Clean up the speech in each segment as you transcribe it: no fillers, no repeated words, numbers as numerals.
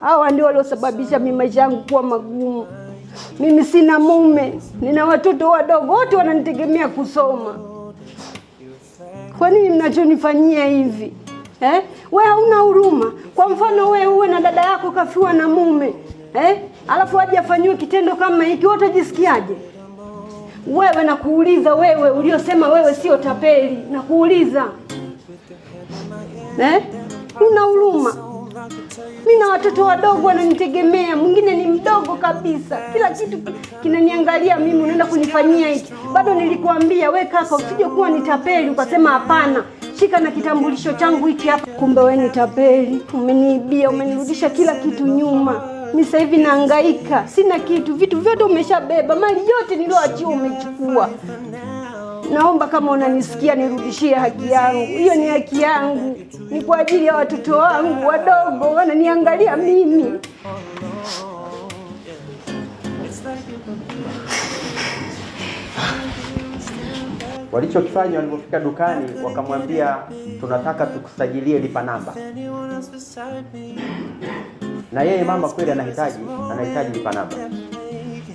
Hawa ndio waliosababisha mimi maisha yangu kuwa magumu. Mimi sina mume, nina watoto wadogo, wote wananitegemea kusoma. Kwa nini mnachonifanyia hivi eh? We hauna huruma. Kwa mfano we uwe na dada yako kafiwa na mume eh? Alafu aje afanyiwe kitendo kama hiki, wewe utajisikiaje? Wewe nakuuliza, wewe uliosema wewe sio tapeli, nakuuliza eh? Una huruma? Mimi na watoto wadogo wananitegemea, mwingine ni mdogo kabisa, kila kitu kinaniangalia mimi, unaenda kunifanyia hiki. Bado nilikuambia we kaka, usije kuwa ni tapeli, ukasema hapana, shika na kitambulisho changu hichi hapa. Kumbe we ni tapeli, umeniibia, umenirudisha kila kitu nyuma. Mimi sasa hivi nahangaika, sina kitu, vitu vyote umeshabeba, mali yote niliyoachiwa umechukua. Naomba kama unanisikia nirudishie haki yangu. Hiyo ni haki yangu, ni kwa ajili ya watoto wangu wadogo wananiangalia mimi. Walichokifanya walipofika dukani, wakamwambia tunataka tukusajilie lipa namba, na yeye mama kweli anahitaji lipa namba.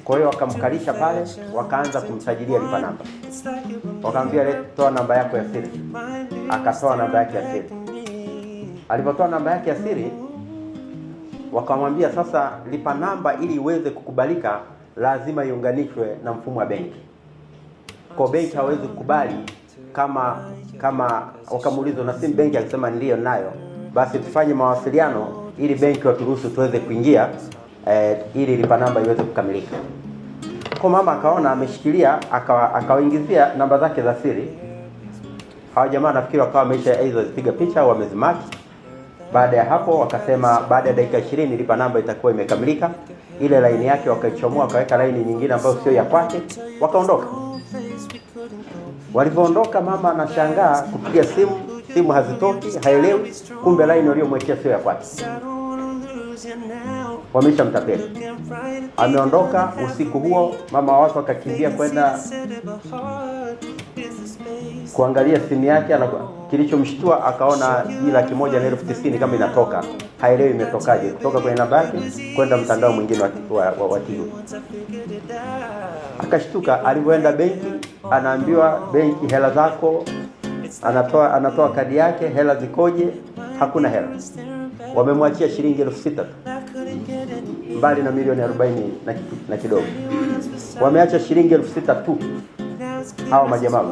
Kwa hiyo wakamkalisha pale, wakaanza kumsajilia lipa namba, wakamwambia toa namba yako ya siri. Akatoa namba yake ya siri. Alipotoa namba yake ya siri, wakamwambia sasa, lipa namba ili iweze kukubalika lazima iunganishwe na mfumo wa benki. Kwa benki hawezi kukubali kama wakamuuliza na simu benki, akisema ndio nayo, basi tufanye mawasiliano ili benki waturuhusu tuweze kuingia ili lipa namba iweze kukamilika. Kwa mama akaona ameshikilia, akawaingizia namba zake za siri. Hawa jamaa nafikiri wakawa wameisha hizo zipiga picha au wamezimaki. Baada ya hapo wakasema baada ya dakika 20 lipa namba itakuwa imekamilika. Ile laini yake wakaichomoa, wakaweka laini nyingine ambayo sio ya kwake, wakaondoka. Walivyoondoka mama anashangaa kupiga simu, simu hazitoki, haelewi, kumbe laini waliyomwekea sio ya kwake. Wameisha mtapeli. Ameondoka usiku huo, mama wa watu akakimbia kwenda kuangalia simu yake, kilichomshtua akaona hii 190,000 kama inatoka, haelewi imetokaje kutoka kwenye namba yake kwenda mtandao mwingine wa Tigo. Akashtuka, alipoenda benki anaambiwa benki hela zako, anatoa kadi yake, hela zikoje? Hakuna hela. Wamemwachia shilingi 6,000 tu, mbali na milioni 40 na kidogo. Wameacha shilingi 6,000 tu hawa majamaa.